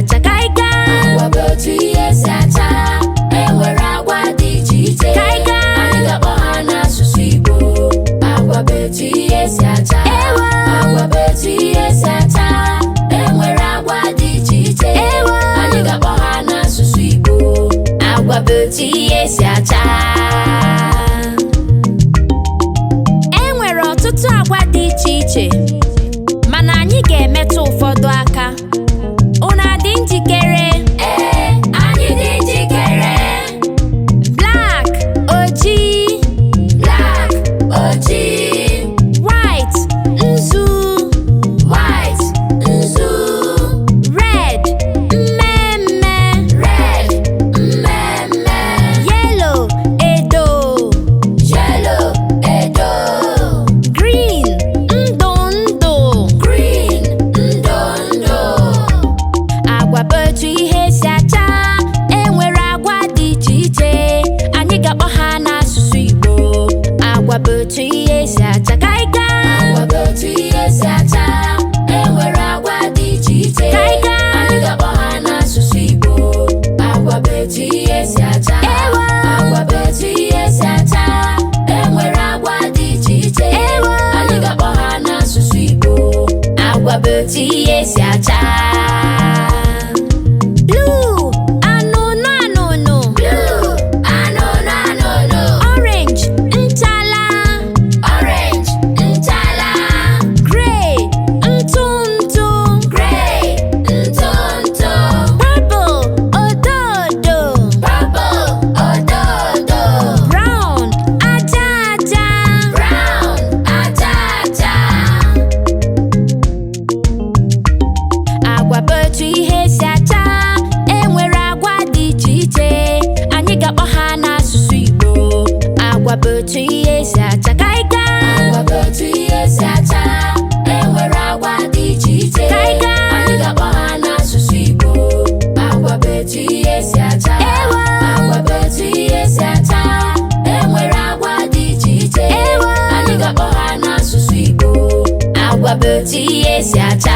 acha. Ka anyị gaa. Agwa bụ otu ihe si acha. E nwere agwa dị iche iche. Ka anyị gaa. Anyị ga-akpọ ha n'asụsụ Igbo. Agwa bụ otu ihe si acha. Ewo. Agwa bụ otu ihe si acha. E nwere agwa dị iche iche. Ewo. Anyị ga-akpọ ha n'asụsụ Igbo. Agwa bụ otu ihe si acha. E nwere ọtụtụ agwa dị iche iche, mana anyị ga-emetụ ụfọdụ aka. Unu adị njikere? Ee, anyị dị njikere. Black, ojii. Black, ojii. White, nzu. White, nzu. Red, mmemme. Red, mmemme. Yellow, edo. Yellow, edo. Green, ndụ ndụ. Green, ndụ ndụ. Agwa bụ otu ihe si acha. E nwere agwa dị iche iche. Anyị ga-akpọ ha n'asụsụ Igbo. Agwa bụ otu ihe si acha. Ka anyị gaa. Agwa bụ otu ihe si acha. E nwere agwa dị iche iche. Ka anyị gaa. Anyị ga-akpọ ha n'asụsụ Igbo. Agwa bụ otu ihe si acha. Ewo. Agwa bụ otu ihe si acha. E nwere agwa dị iche iche. Ewo. Anyị ga-akpọ ha n'asụsụ Igbo. Agwa bụ otu ihe si acha. Blue, anụnụ anụnụ. Blue, anụnụ anụnụ. Orange, nchala. Orange, nchala. Gray, ntụ ntụ. Gray, ntụ ntụ. Purple, odo odo. Purple, odo odo. Brown, aja aja. Brown, aja aja. Agwa bụ otu ihe si acha. E nwere agwa dị iche iche. Anyị ga-akpọ ha n'asụsụ Igbo. Agwa bụ otu ihe si acha. Ka anyị gaa. Agwa bụ otu ihe si acha. E nwere agwa dị iche iche. Ka anyị gaa. Anyị ga-akpọ ha n'asụsụ Igbo. Agwa bụ otu ihe si acha. Ewo. Agwa bụ otu ihe si acha. E nwere agwa dị iche iche. Ewo. Anyị ga-akpọ ha n'asụsụ Igbo. Agwa bụ otu ihe si acha.